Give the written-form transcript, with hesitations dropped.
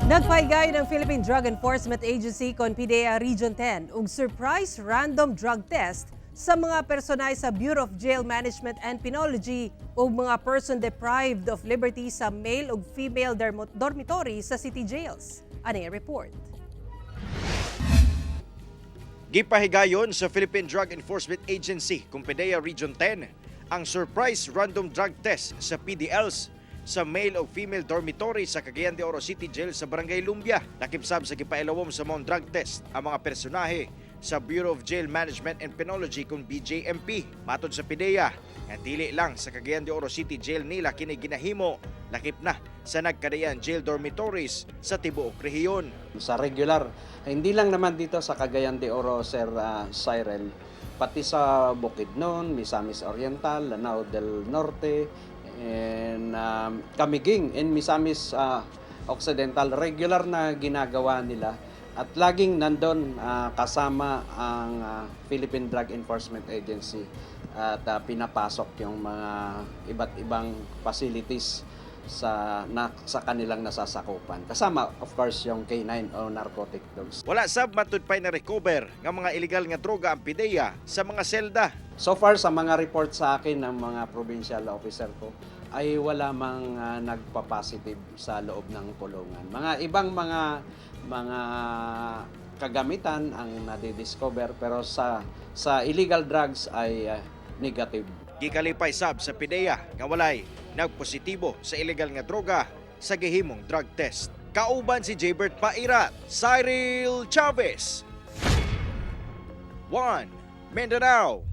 Nagpahigayon ang Philippine Drug Enforcement Agency kon PDEA Region 10 og surprise random drug test sa mga personay sa Bureau of Jail Management and Penology ug mga person deprived of liberty sa male ug female dormitory sa city jails. Ani ang report. Gipahigayon sa Philippine Drug Enforcement Agency kung PDEA Region 10 ang surprise random drug test sa PDLs sa male o female dormitory sa Cagayan de Oro City Jail sa Barangay Lumbia. Lakip sab sa gipailawom sa maong drug test ang mga personahe sa Bureau of Jail Management and Penology kung BJMP. Matod sa PDEA, nga dili lang sa Cagayan de Oro City Jail nila kini ginahimo, lakip na sa nagkadaiyang jail dormitories sa tibuok rehiyon. Sa regular, hindi lang naman dito sa Cagayan de Oro, Sir Cyril, pati sa Bukidnon, Misamis Oriental, Lanao del Norte, and Camiguin, and Misamis Occidental, regular na ginagawa nila at laging nandun kasama ang Philippine Drug Enforcement Agency at pinapasok yung mga iba't ibang facilities sa kanilang nasasakupan. Kasama, of course, yung K9 o narcotic dogs. Wala sab matud pay na recover nga mga illegal nga droga ang PDEA sa mga selda. So far, sa mga report sa akin ng mga provincial officer ko ay wala mang nagpa-positive sa loob ng kulungan. Mga ibang mga kagamitan ang nadi-discover, pero sa illegal drugs ay negative. Gikalipay sab sa PDEA nga walay nagpositibo sa illegal nga droga sa gihimong drug test. Kauban si Jabert Pairat, Cyril Chavez. 1 Mindanao.